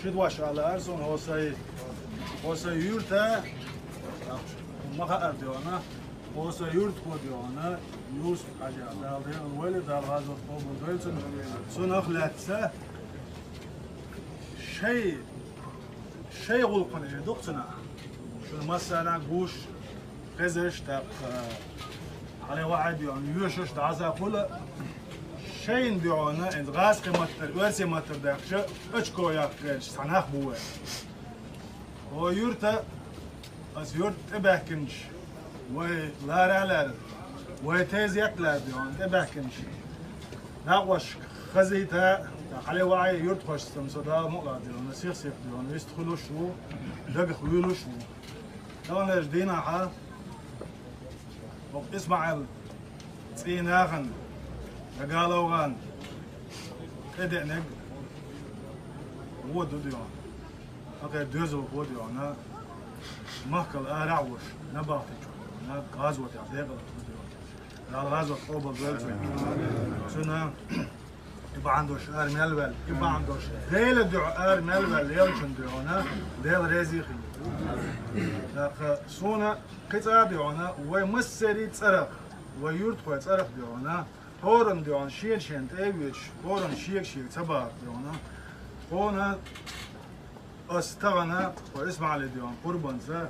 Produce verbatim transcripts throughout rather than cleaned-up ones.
Ши дош ала ара суна хӀо сай, хӀо сай юьрта, ма хаара дегӀана, хӀо сай юьртахо дегӀана, Юсуп-Хьажа, Дала декъала войла, Дала гӀазот къобалдойла цун. Цунах лаьцна шай, шай гӀулакхана эр ду-кх цунах. Шуна массанахьа гуш, хезаш, тӀаккха хьале ваӀай дегӀана, йоьшуш дӀасахула, шайна дегӀана, хӀинца гӀазкхи маттара, оьрсийн маттара даьккхача, очко яккха гӀерташ цхьа нах бу вай. ХӀо юьрта, ас юьрта тӀебаьхкинчу, вай лара а лаьрра, вай тезет а лаьрра дегӀана, тӀебаьхкинчу накъошка хазийта, хьале ваӀай юьртахошца, со Дала мукъалахь дегӀана, сих-сиха дегӀана, вистхуьлуш ву, дагах вуьйлуш ву. Таханлерчу дийнахьа хӀокху ИсмаӀил цӀийнахана, Гагаловган тӀедеъниг вон ду дегӀана. Хьакхе доьзалхо дегӀана, махкал арахь а волуш, набахти чохь дегӀана, гӀазотехь декъала ву дегӀана. Дала гӀазот къобалдойла цуьнан. Цуьнан и бахьана долуш ара мел ваьлла, и бахьана долуш Делан дуьхьа ара мел ваьлла, еллачун дуьхьана Дела реза а хила. ТӀаккха суна кхин цкъа а дегӀана, вай массерийн цӀарах, вай юьртахойн цӀарах дегӀана, хӀоранна дегӀана шена-шена тӀе а воьдуш, хӀоранна шега-шега ца бахарх дегӀана, тхуна ас тахана, хӀо ИсмаӀилан дегӀана, къурбанца,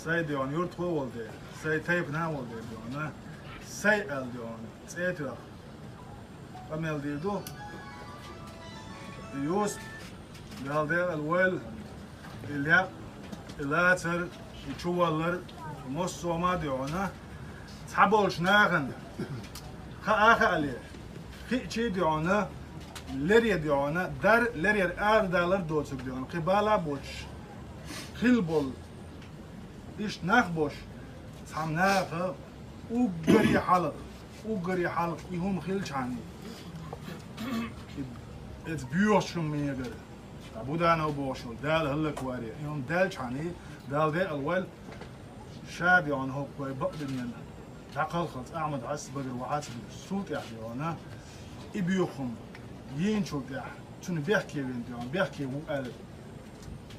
сайн дегӀана юьртахо а волу дела, сайн тайпана а волу дела дегӀана, сайн аьлла дегӀана, цӀе а тоьхна, къамел дийр ду. И Юсуп, Дала декъала войла, и лаьа, и лацар, и чуваллар, массо а ма дегӀана, цхьаболчу нахана, хаа а хаале, хиъча а дегӀана, лере дегӀана, дар лерера арадалар доцург дегӀана, кхин бала а боцуш, хилла болу, иштта нах а бош, цхьана наха уггаре хьалха, уггаре хьалха и хӀума хилчхьана, и, эца боьхачу хӀума мегара, ткъа Буданов бохуш волу, Дала хӀаллакваре, и хӀума даьлчхьана, Дала декъала войла, ша дегӀана хӀокху вай бакъдинан дӀакхалхалц Ахьмад Хьаьсас багара вахьац а дуьйш, цул тӀаьхьа дегӀана, и боьха хӀума йийначул тӀаьхьа, цунна бехке вина дегӀана, бехке ву аьлла,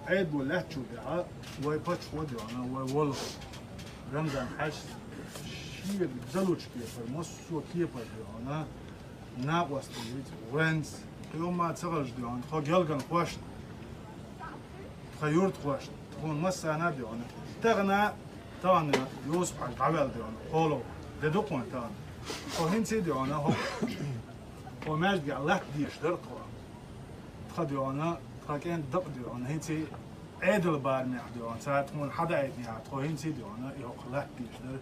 Ӏедало лаьттачул тӀаьхьа вай паччахьо дегӀана, вай волу Рамзан-Хьаьжас шега далучу кепара, массо а кепара дегӀана, накъосталлица, вайца, кхин хӀумма ца хилча дегӀана, тхо гелганхошна, тхан юьртахошна, тхуна массарна а дегӀана, тахана, тахана Юсуп-Хьаьжа дӀаваьлла дегӀана, кхоло де ду-кх вайна тахана. Тхо хӀинца а дегӀана, хӀо, хӀо маьждигехь латта дезаш дара тхо. Тхан дегӀана, тхан кӀентан дакъа дегӀана, хӀинца а Ӏедалан барамехь дегӀана, цара тхуна хьадаийтинехь, тхо хӀинца а дегӀана, и хӀокху латта дезаш дара,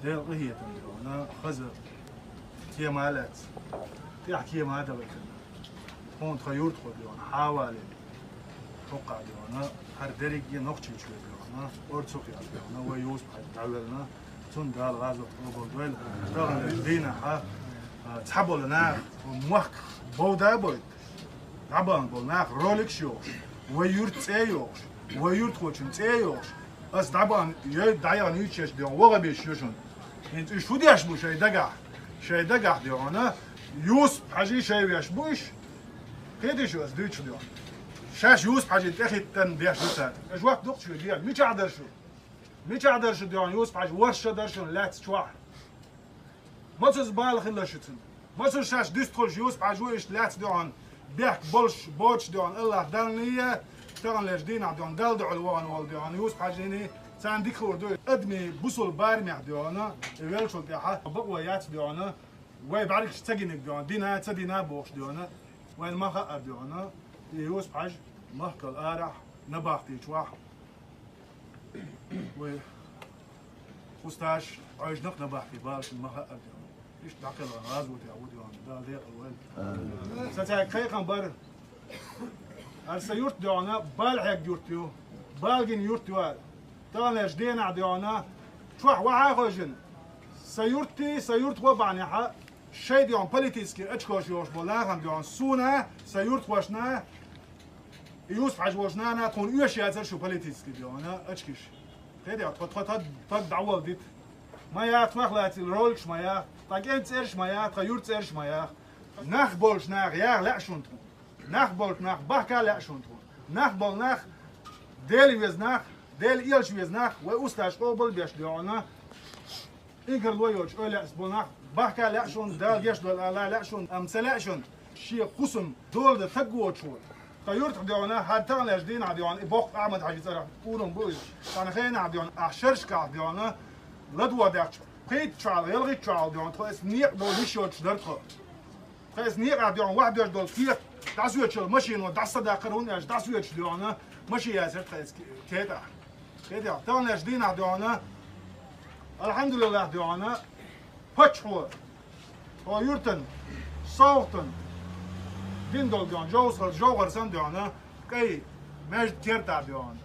Делан къинхетам дегӀана, хаза кема а лаьцна, тӀехь кема а далийтина. Тхуна тхан юьртахо дегӀана, хьа а валийна, хӀокхахь дегӀана, хӀара дерриге а Нохчийчоь дегӀана, орцах а дегӀана, вай Юсуп-Хьаьжа дӀавелла, цунна Дала гӀазот къобалдойла. Таханлерчу дийнахьа, а, цхьаболу наха, мохк бовда а бойтуш, дӀабахана болу нах роликаш а йохуш, вай юьртан цӀе а йохуш, вай юьртахочун цӀе а йохуш, ас дӀабахана йой, дӀаяхана юьйцуш еш дегӀана, ваха беш ю шуна. ХӀинца уьш хӀун деш бу шайн дагахь? Шайн дагахь дегӀана, Юсуп-Хьаьжий шайн веш бу уьш? Кхетий шу ас дуьйцуш дегӀана? Шаьш Юсуп-Хьаьжин тӀехӀиттарна деш ду цара. Аш ват дукха шу дегӀана. Мичахь дара шу? Мичахь дара шу дегӀана, Юсуп-Хьаьжа ворхӀ шо дара шуна лаьцна чохь? Мацаза бала хилла шуьца? Мацаза шаьш дуьстхуьлуш Юсуп-Хьаьжа ву иштта лаьцна дегӀана, бехк болуш, боцуш дегӀана, АллахӀ Далла а, таханлерчу дийнахь дегӀана, Далла дуьхьал вахана волу дегӀана, Юсуп-Хьаьжина, царна дика хуур ду, адамийн бусалба барамехь дегӀана, и веллачул тӀаьхьа бакъо яц дегӀана, вай бӀаьргаш ца гинарг дегӀана, дина а, ца дина а бохуш дегӀана, вайна ма хаьара дегӀана, и Юсуп-Хьаьжа махкал арахь, набахти чохь, вай усташ Ӏожнах набахти бала шуна ма хаьара дегӀана. Иштта дӀакхелхина гӀазотехь ву дегӀана, Дала декъала войла. Сан цаьрга кхайкхам бара. ХӀара сан юрт дегӀана, бала хьегна юрт ю, бала гина юрт ю хӀара. Таханлерчу дийнахь дегӀана, чохь вахьа а хевшина, сан юртий, сан юьртахо а бахьанехьа, шайн дегӀана политический очкош йолуш болу нахана дегӀана, суна, сан юьртахошна, Юсуп-Хьаьжа волчу нана, тхуна оьшуш яцара шу политический дегӀана очкаш. Кхетий, тхо, тхо таг, таг дӀавала дита. Ма яха тхох лаьцна роликаш, ма яха, ткъа кӀентан цӀераш ма яха, тхан юьртан цӀераш ма яха. Нах болчу наха яха лаьа шуна тхуна. Нах болчу нах бахка лаьа шуна тхуна. Нах болу нах, Дела веза нах, Дела элча веза нах, вай усташ къобал беш доьгӀна, инкарло йоцуш, ойла а болу нах бахка лаьа шуна, Дала геш долу ала лаьа шуна, амма ца лаьа шуна, шен хӀусам дола дан таг воцуш ву. Тхан юьртахь доьгӀна, хӀара таханлерчу дийнахь доьгӀна, и боккха Ахьмад-Хьаьжин цӀарах урам бу иза. Цхьана хенахь доьгӀна, ахь шерашкахь доьгӀна, ладогӀа даьхча, пхийтта чохь, ялхитта чохь доьгӀна, тхо эцу некъа долу йиш йоцуш дара тхо. Тхо эцу некъахь доьгӀна, вахь доьжна долу кехат дӀасоьчуш, машино дӀасадаккхара хӀунда аьлча, дӀасоьчуш доьгӀна, машин яцара тхо эцу кехатахь. Кхетий хьо, таханлерчу дийнахь доьгӀна, алхьамдулиллахь доьгӀна, паччахьо тхо юьртан совгӀатана дина долу доьгӀна, жовхар, жовхар санна доьгӀна, кӀай маьждиг кертахь доьгӀна,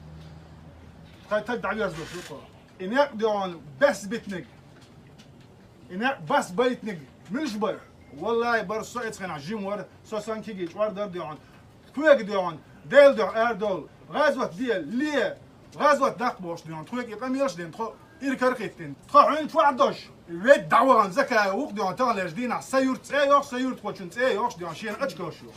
тхайн таг дӀаверзош ву тхо. И некъ доьгӀна бес битинарг, и некъ бас байтинарг муьлш бара? Валлахьи, бара со эцу хенахь жима вара, со санна кегий чкъор дара доьгӀна. Тхоьга доьгӀна, Делан дуьхьа арадовла, гӀазот де, ле, гӀазот даккха бохуш доьгӀна. Тхоьга и къамелаш дина, тхо иракарахӀиттина. Тхо хьуьнан чохь дош, ведда дӀавахана Закаев ву-кх доьгӀна, таханлерчу дийнахь сан юьртан цӀе а йохуш, сан юьртахочун цӀе а йохуш доьгӀна, шена ачкаш ю.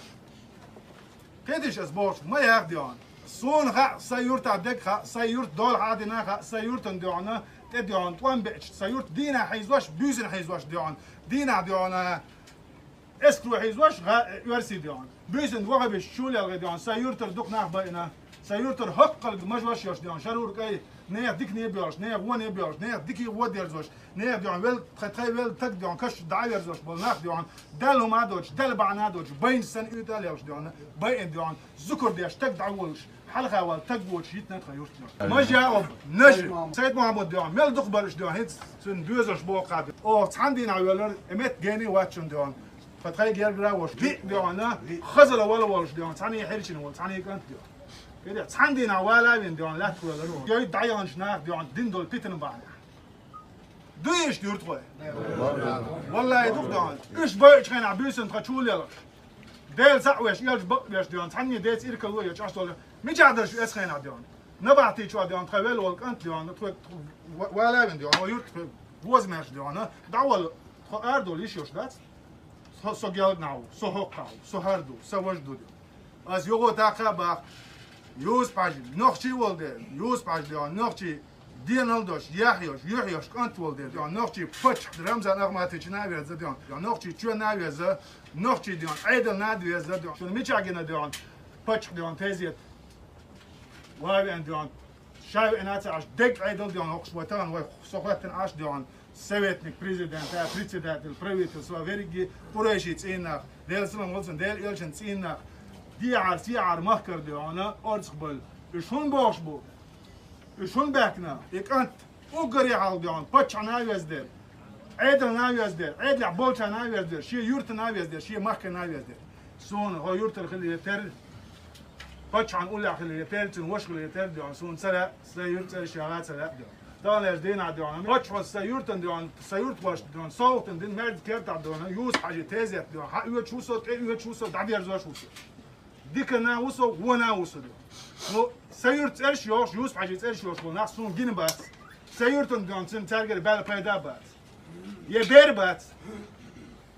Кхетий аш бохучух, ма яха доьгӀна. Суна хаьа, сан юьртахь дерг хаьа, сан юьртан дола хьадина хаьа, сан юьртана доьгӀна, тӀе доьгӀна, тӀом беача, сан юьртан дийнахь хьийзош, буьйсанна хьийзош доьгӀна, дийнахь доьгӀна, эскаро хьийзош, гӀа-, оьрсий доьгӀна. Буьйсанна вахабиш чулелхий доьгӀна, сан юьртара дукха нах байина, сан юьртара хӀоккхалг мажош йош доьгӀна, шарура кӀай, нехан дикане боьлхуш, нехан воне боьлхуш, нехан дикий гӀо дерзош, нехан доьгӀна, вел, тхайн, тхайн велла таг доьгӀна, каш дӀа а верзош болу нах доьгӀна, Далла хӀума а доцуш, Далла бахьана а доцуш, байна санна уьйтӀа а лелхаш доьгӀна, байина доьгӀна, зукар деш, таг дӀаволуш, хьалха вала таг воцуш йитина тхан юрт доьгӀна. Мажа а, нажа, Сайд-Мохьмад доьгӀна, мел дукха бараш доьгӀна, хӀинца цуьнан доьзалш боху хьан. Оха цхьана дийнахь велара, и метта гений вац шуна доьгӀна. Тхан тхайн гергара а волуш, биъ доьгӀна, хазала вала волуш доьгӀна, цхьаьний хьирчина волу, цхьаьний кӀант доьгӀна. Кхетий, цхьана дийнахь валавина доьгӀна, лаьтта валар ву. Йой дӀаяханчу нах доьгӀна, дина долу питана бахьана. Дуй иштта юьртахой? Валлахьи, ду-кх доьгӀна. Уьш байучу хенахь буьйсанна тхан чулелхаш. Дела цхьаъ веш, элча бакъ беш доьгӀна, цхьанне деца иракарахь йо чӀогӀа долу. Мичахь дара шу эцу хенахь доьгӀна? Набахти чохь доьгӀна, тхан велла волу кӀант доьгӀна, тхо, тхо ва-, валавина доьгӀна, хьо юрт тхо возмеш доьгӀна, дӀавала, тхо арадовла йиш йолуш дац? Со, со гелганахь ву, со хӀоккхахь ву, со хӀара ду, со важа ду доьгӀна. Ас юха а тӀаккха а боху, Юсуп-Хьаьжа нохчий волу дела, Юсуп-Хьаьжа доьгӀна, нохчий денал дош, яхь йош, юьхь йош кӀант волу дела, доьгӀна, нохчий паччахь Рамзан Ахматовична а веза доьгӀна, доьгӀна, нохчий чоьнна а веза, нохчий доьгӀна, Ӏедална а веза доьгӀна, шуна мичахь гина доьгӀна, паччахь доьгӀна, тезет. Ва веана доьгӀна, ша веана а ца Ӏаш, дегга Ӏедал доьгӀна, хӀокхуш вай тахана вай со хӀоьттина Ӏаш доьгӀна, советник президента, председатель правительства, верриге Къурайши цӀийннах, Делан салам волчун, Делан элчан цӀийннах, дехьара-сехьара махкара доьгӀна, орцах бала. Уьш хӀунда бохуш бу? Уьш хӀунда баьхкина? И кӀант уггаре хьалха доьгӀна, паччахьна а веза дера, Ӏедална а веза дера, Ӏедалехь болчарна а веза дера, шен юьртана а веза дера, шен махкана а веза дера. Суна хьо юьртара хиларе терра, паччахьан уллехь хиларе терра, цуьнан ваша хиларе терра доьгӀна, суна ца лаьа, сан юьртан цӀераш яха а ца лаьа доьгӀна. Таханлерчу дийнахь доьгӀна, паччахьо сан юьртана доьгӀна, сан юьртахошна доьгӀна, совгӀатана дина маьждиг кертахь доьгӀна, Юсуп-Хьаьжин тезет доьгӀна, хьаоьцуш ву со, тӀеоьцуш ву со, дӀадерзош ву со. Дикана а ву со, вона а ву со доьгӀна. Ну, сан юьртан цӀераш йохуш, Юсуп-Хьаьжин цӀераш йохуш болу нах суна гина бац. Сан юьртана доьгӀна, цуьнан цаьргара баьлла пайда а бац. Я бер а бац.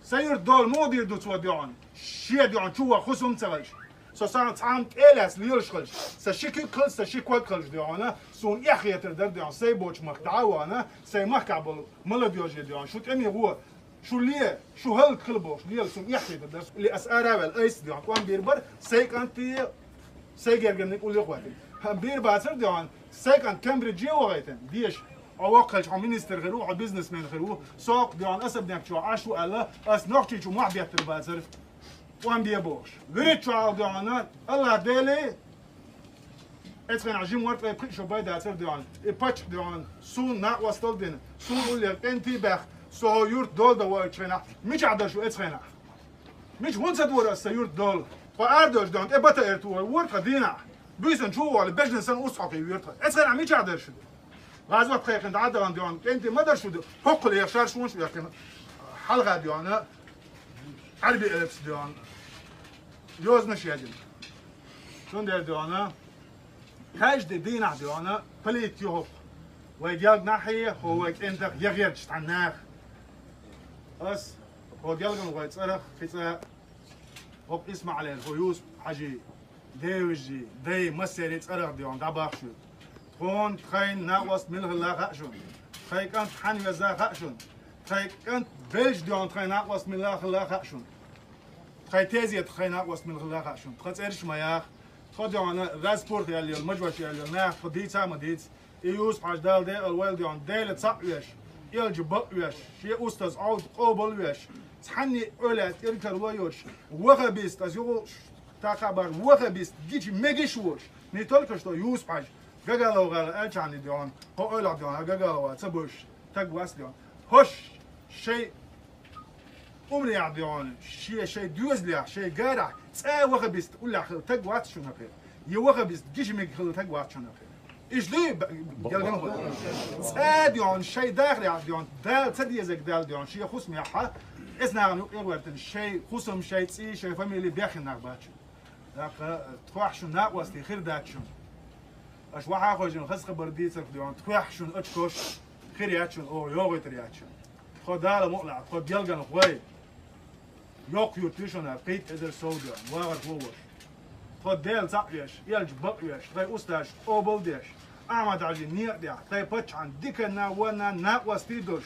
Сан юьртан дола муха дийр ду цо доьгӀна? Шен доьгӀна чу ваха хӀусам ца хилча. Со сан цхьа хӀума тӀе а лаьцна лелаш хилча. Сан ши куьг хилча, сан ши ког хилча доьгӀна, суна эхь хетар дара доьгӀна, сайн боцчу махка дӀа а вахана, сайн махкахь болу молодёжь доьгӀна, шу тӀеман гӀо, шу ле, шу хӀаллак хила бохуш, лела суна эхь хетар дара. Ле ас ара а ваьлла, айса доьгӀна, тӀом бийр бара, сайн кӀанте, сайн гергарниг улле а хӀоттийна. ХӀан бийр бацара доьгӀна, сайн кӀант Кембридже а вахийтина, деша. Хьо воккха хилча, хьо министр хир ву, хьо бизнесмен хир ву, со-кх доьгӀна особнякчохь Ӏаш ву аьлла, ас Нохчийчу мохь беттар бацара, тӀом бе бохуш. ВуьрхӀитта чохь доьгӀна, АллахӀ Деле, эцу хенахь жима вара, ткъе пхиъ шо бай дацара доьгӀна. И паччахь доьгӀна, суна накъостал дина, суна уллера кӀентий баьхна, со хьо юрт дола дан воуьйтучу хенахь, мичахь дара шу эцу хенахь? Мича хӀунда ца дора ас сан юрт дола? Тхо арадевлча доьгӀна, тӀе бата эрта вой вора тхан дийнахь. Буьйсанна чу а валла, бежнан санна урс хьокхий вуьйра тхан. Эцу хенахь мичахь дара шу? ГӀазот кхайкхина дӀа а дахана доьгӀна, кӀентий ма дара шу ду. ХӀоккхул еха шарш вунаш а вехкина, хьалха доьгӀна, Ӏарби элпаш доьгӀна, йозанаш язйина. Цундела доьгӀна, каждый дийнахь доьгӀна, политика ю хӀокху. Вай гелганахь а, хӀо вай кӀентах а я гӀерташ цхьана наха. Ас хӀо гелган вай цӀарах, кхин цкъа ХӀокху ИсмаӀалера хӀу Юсуп-Хьажи, девижи, дай массерийн цӀарах дегӀана дӀабахаш ю. Тхуна тхайн накъост мила хилла хаьа шуна. Тхайн кӀант хьанна веза хаьа шуна. Тхайн кӀант белча дегӀана тхайн накъост мила хилла хаьа шуна. Тхайн тезета тхайн накъост мила хилла хаьа шуна. Тхан цӀераш ма яха. Тхо дегӀана, распорт яьлла йолу, мажош яьлла йолу нах тхо дийца а ма дийца. И Юсуп-Хьажа Дала декъала войла дегӀана, Дела цхьаъ веш, элча бакъ веш, шен устаз Ӏовда къобал веш, цхьанне а эвлаяъ тӀера каро йоцуш, вахабист, ас юха тӀаккха а бахар, вахабист гича мегаш волуш, не только что Юсуп-Хьажа, Гагалов гӀала аьллачхьана дегӀана, хӀо эвлаяъ дегӀана, Гагалова ца бевзаш, таг вац дегӀана. ХӀорш шайн Умрехь дегӀана, шен шайн доьзалехь, шайн гарахь цкъа а вахабист уллехь хилла таг вац шуна хир. Я вахабист гича мега хилла таг вац шуна хир. Иштта дуй, б-, гелган хӀу. Цкъа а дегӀана, шайн дахарехь дегӀана, Дала ца дезарг Дала дегӀана, шен хӀусамехь, эс нахана юкъа гӀертина, шайн хӀусам, шайн цӀий, шайн фамили беххина нах бац шуна. ТӀаккха тхох шун накъостий хир дац шуна. Аша вахьа хойжина хаза хабар дийцарх дегӀана, тхох шун ачкош хир яц шуна, оха йогӀуьйтур яц шуна. Тхо Дала мукъалахь, тхо гелган хӀой. Йоккха юрт ю шуна, кхийтта эзар сов дегӀана, вагӀар хӀу волуш. Тхо Дела цхьаъ веш, элча бакъ веш, тхайн устазаш къобал деш, Ахьмад-Хьаьжин некъа тӀехь, тхайн паччахьан диканна, вонна накъостий долуш.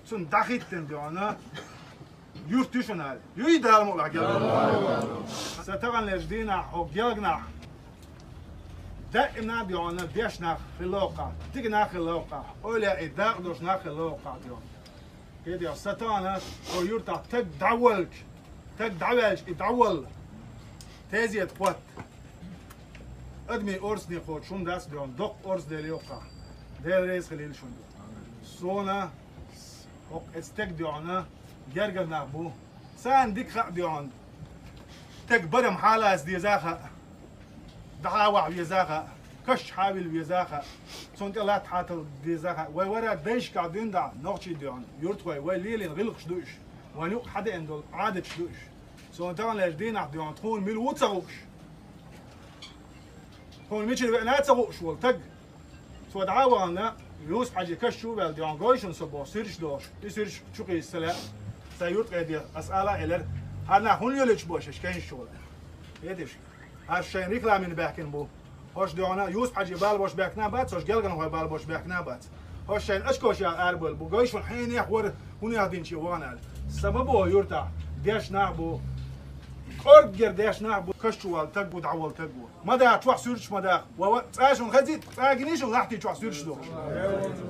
Цунна дӀахӀиттина дегӀана, юрт ю шуна аьлла. Юй Дала мукъалахь гелган. Сан таханлерчу дийнахь хӀокху гелганахь даима дегӀана дешна нах хилла воккхахь, дика нах хилла воккхахь, эвлаяъ дакъа долуш нах хилла воккхахь дегӀана. ХӀетехь сан тахана хӀокху юьртахь таг дӀаволчу, таг дӀаваьлча и дӀаволла. Тезета хӀотта. Адамийн орцане кхочуш хӀума дац дегӀана, доккха орца Дела йоккхахь. Дела реза хилийла шуна. Суна хӀокху эцу таг дегӀана гергара нах бу. Царна дика хаьа дегӀана. Таг барам хьалаца деза хаьа. ДӀахьа ваха веза хаьа. Каш хьавилла веза хаьа. Цунна тӀе латта хьатала деза хаьа. Вай вара дайшкахь дуьйна дӀа, нохчий дегӀана, юьртахой, вай лелийна гӀиллакхаш ду уьш. Вайна юкъа хьадеана долу Ӏадаташ ду уьш. Суна таханлерчу дийнахь дегӀана, тхуна мила ву ца хууш. Тхуна мичара веана а ца хууш волу таг. Цо дӀа а вахана, Юсуп-Хьаьжин каш чу а ваьлла дегӀана, гой шуна со боху, суьрташ дохуш. И суьрташ чу кхийса ца лаьа. Сайн юьртахедех ас ала а элира: «ХӀара нах хӀунда йолуьйтуш бу аша кайнаш чу гӀала?» ХӀеташ. ХӀорш шайна рекламина баьхкина бу. ХӀорш дегӀана Юсуп-Хьаьжин бала бош баьхкина а бац, хӀорш гелган хӀой бала бош баьхкина а бац. ХӀорш шайна ачкош яла арабевлла бу. Гой шуна хьенех вара, хӀунех динче вахана аьлла. Сан ма боху юьртахь дешна нах бу. КӀорггера дешна нах бу. Каш чу вала таг ву, дӀавала таг ву. Ма даха, чохь суьрташ ма даха. Ва, ва, цкъа шуна хезийта, цкъа гиний шуна лахьти чохь суьрташ дохуш.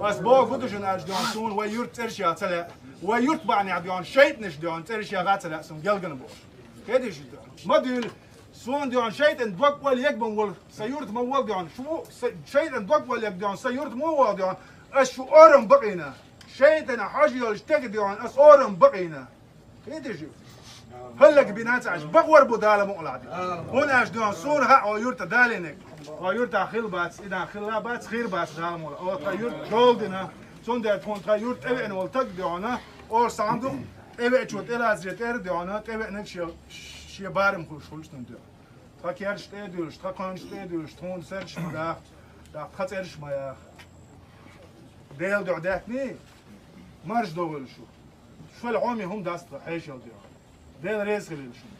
Ас боху гу ду шуна аьлча дегӀана, суна вай юьрт цӀераш яха ца лаьа. Вай юрт бахьанехь дегӀана, шайтӀанаш дегӀана цӀераш яха ца лаьа, суна гелгана бохуш. ХӀеташ ду. Ма дуьйла. Суна дегӀана шайтӀан дог ойла егбан волу, сан юрт ма волу дегӀана. Шу, сан, шайтӀан дог ойла егбан дегӀана, сан юрт ма вогӀу дегӀана. Ас шу орам бакъийна. ШайтӀана хьожа йолчу теган дегӀана, ас орам бакъийна. ХӀеташ ю. ХӀаллак бина ца Ӏаш, бакъвар бу Дала мукъалахь де. ХӀунда аьлча дегӀана, суна хаьа хьо юрта далийнарг. Хьо юртахь хилла бац, и нах хилла бац, хир бац Дала мукъалахь. О, тхан юрт долдина. Цундела тхуна тхан юрт тӀевеана волу таг дегӀана, орцахь ду, тӀевеачо тӀелацаре тӀера дегӀана, тӀевеанарг шен, шен барам хуьлуш хуьлуш дан дегӀана. Тхан керш тӀе а дуьллуш, тхан кхойнаш тӀе а дуьллуш, тхуна сарраш ма даха, тхан цӀераш ма яха. Делан дуьхьа даьхний, марш довелла шу. Шуьла хьоме хӀума дац тхан хьешал дуьхьа. Дела реза хилийла шуна.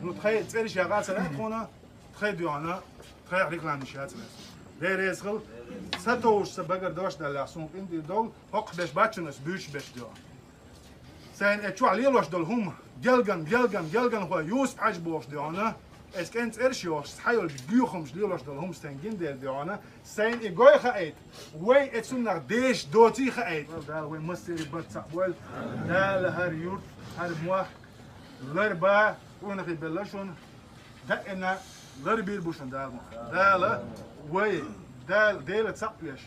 Ну, тхайн цӀераш яха а ца лаьа тхуна, тхайн дуьхьана, тхайх рекламаш яц лаьа. Дела реза хила, ца товш сан багара дош даллехь, суна къинтӀера довла, хӀокху беш бачунас буьйш беш дуьхьа. Сайна э чохь лелош долу хӀума, гелган, гелган, гелган хой, Юсуп-Хьаьжа бохуш дуьхьана, эс кӀен цӀераш йохуш, схьайолчу боьхамаш лелош долу хӀума сайна гиндер дуьхьана, сайна и гой хаийта, вай э цуннах дешаш доций хаийта. Дала вай массерий барт цхьаъ бойла. Дала хӀара юрт, хӀара мохк ларба, къонахий белла шуна, даима ларбийр бу шуна Дала мохк. Дала вай, Дала Дела цхьаъ веш.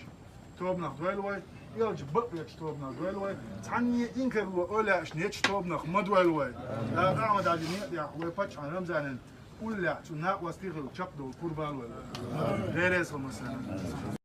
Тобанах дойла вай, элча бакъвечу тобанах дойла вай, цхьанне инкарло ойла аьшна ечу тобанах ма дойла вай. Дала Ахьмад-Хьаьжин некъа тӀехь вай паччахьан Рамзанан уллехь цу накъостий хила чекхдовла курбан вай. Дела реза хила массарна.